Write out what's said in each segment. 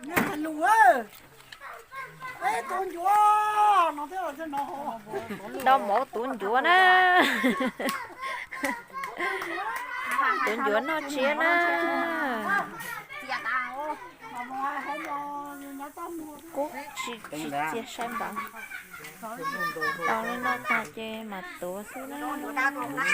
Nyob hais lus, peb tuav ncuav no thiab los no. Nto mov tuav ncuav na. Tuav ncuav noj tsiab na. Kuv tsis txiav saib npaum. Tau li no tag ces mam tuav xwb na. Tuav na.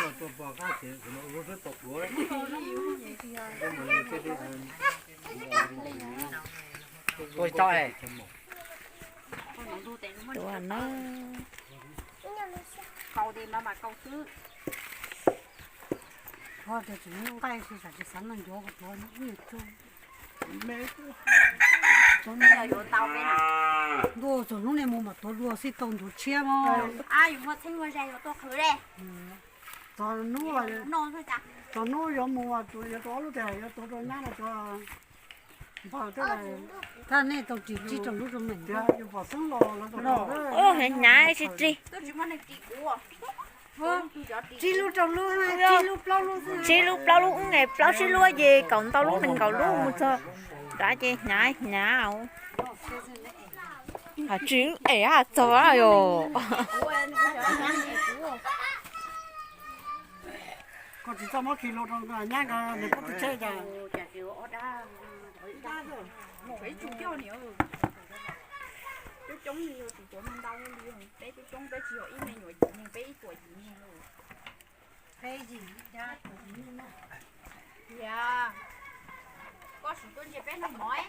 Ntuj, txog hnub nej mus mam tuav dua xij tau ncuav tshiab mog. Txog hnub, txog hnub yuav mus yuav tuav ob lub tes yuav tuav rau nyab no, npawg thiab, nej tau ris tsib rau lub rau meem. Hnyav tsis ris. Tsib lub rau lub, tsib lub plaub lub, tsib lub plaub lub, wb nqes plaub tsib lub ces kaum ntau lub nees nkaum lub mus txog nrad ces hnyav hnyav. Hais tsis es txog yom. Koj tsis txaj muab khi lus rau nyab nkawd nws pub tus tsheb cas. Coob coob, peb coob coob, peb tsis yog ib me nyuam yim neeg, peb ib puas yim neeg. Tias koj sim tuaj ntsia peb noj mov.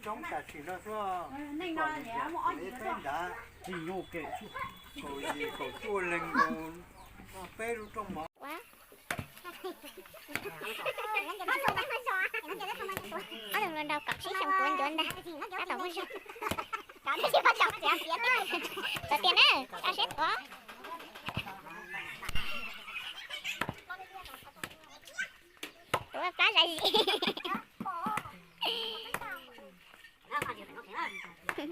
Coob tam sim no xwb, neej no muaj ob yim peb nrad, kaum yim kaum cuaj leeg nkaus, peb lub rooj mov. Ob leeg los nrog kaum tsib xyoo tuav ncuav ntag, tab tom muaj zog. Txawm tias na, tso siab tuav. Tuav plab zais zim.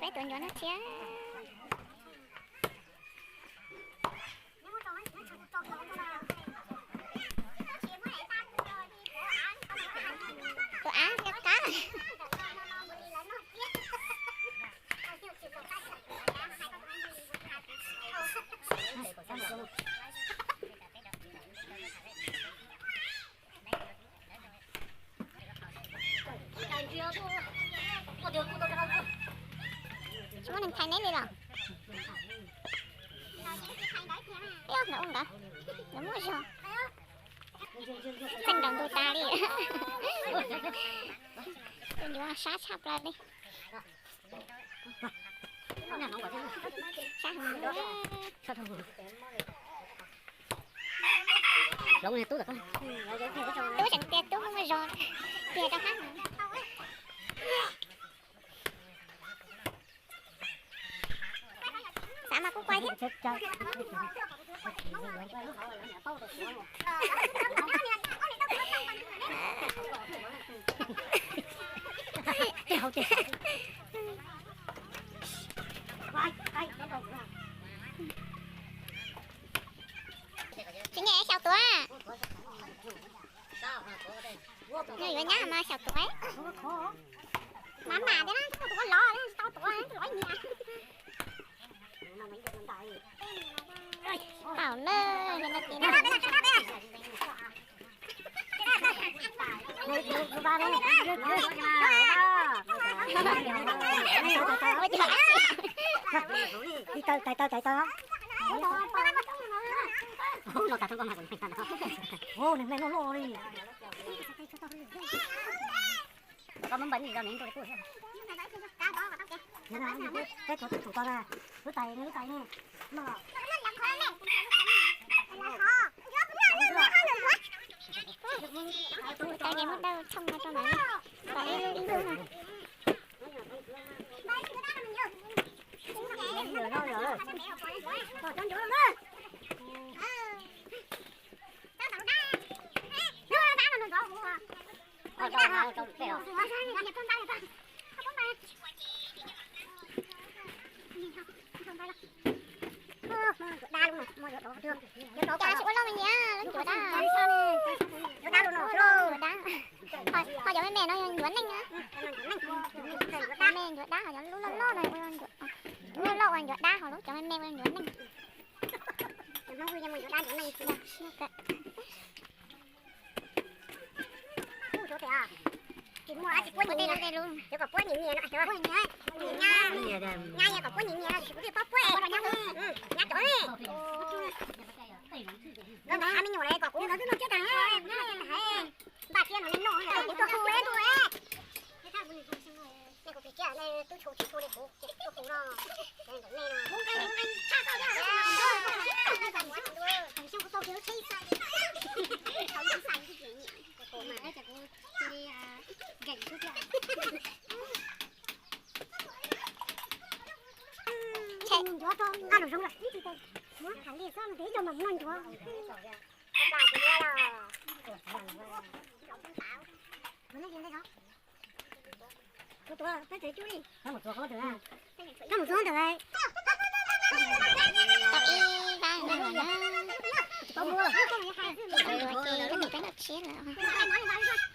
Peb tuav ncuav noj tsiab. Tuav av thiab qab. Tsis muaj neeg thaiv neb li los? Ib ob hnub ua nkawd, nkawd muaj zog. Txeej nraud ntug tas li. Yuav sab tshaj plaws li. Sab heev. Tub tseem tias tub muaj zog, tiag rau qab. Xav mas kuj quaj thiab. Tsis nyiam xyaum tuav. Nws yuav nyab mas xyaum tuav. Mas mam thiab na, twb tau tuav los, tsis tau tuav los nyiam. Tau na, yog no ces na. Tais tau, tais tau. Nws me loj loj li. Koj muab npawg nws rau nws nrau li kuj. Peb tuav tau na, lub tais ne, lub tais ne. Tais muab dawb tshooj no rau mas, kom ib lub ib lub no. Cas tsis ua loj me nyiam, lub ncuav dab. Ncuav dab. Ho cov me me no yog ncuav neej na. Me ncuav dab, ho cov lub loj loj no, lub loj loj ua ncuav dab, ho lub cov me me ua ncuav neej. Npaj thiab no nej noj, kuv tuaj hu, nej kuv plis kiag, nej tub tshua tsis tshua li kuv, kuv tuaj hu no. Tus tuav peb tsev cub li. Koj mus txog ntawd. Tau ib vab no lawm na. Ces peb noj tshiab lawm.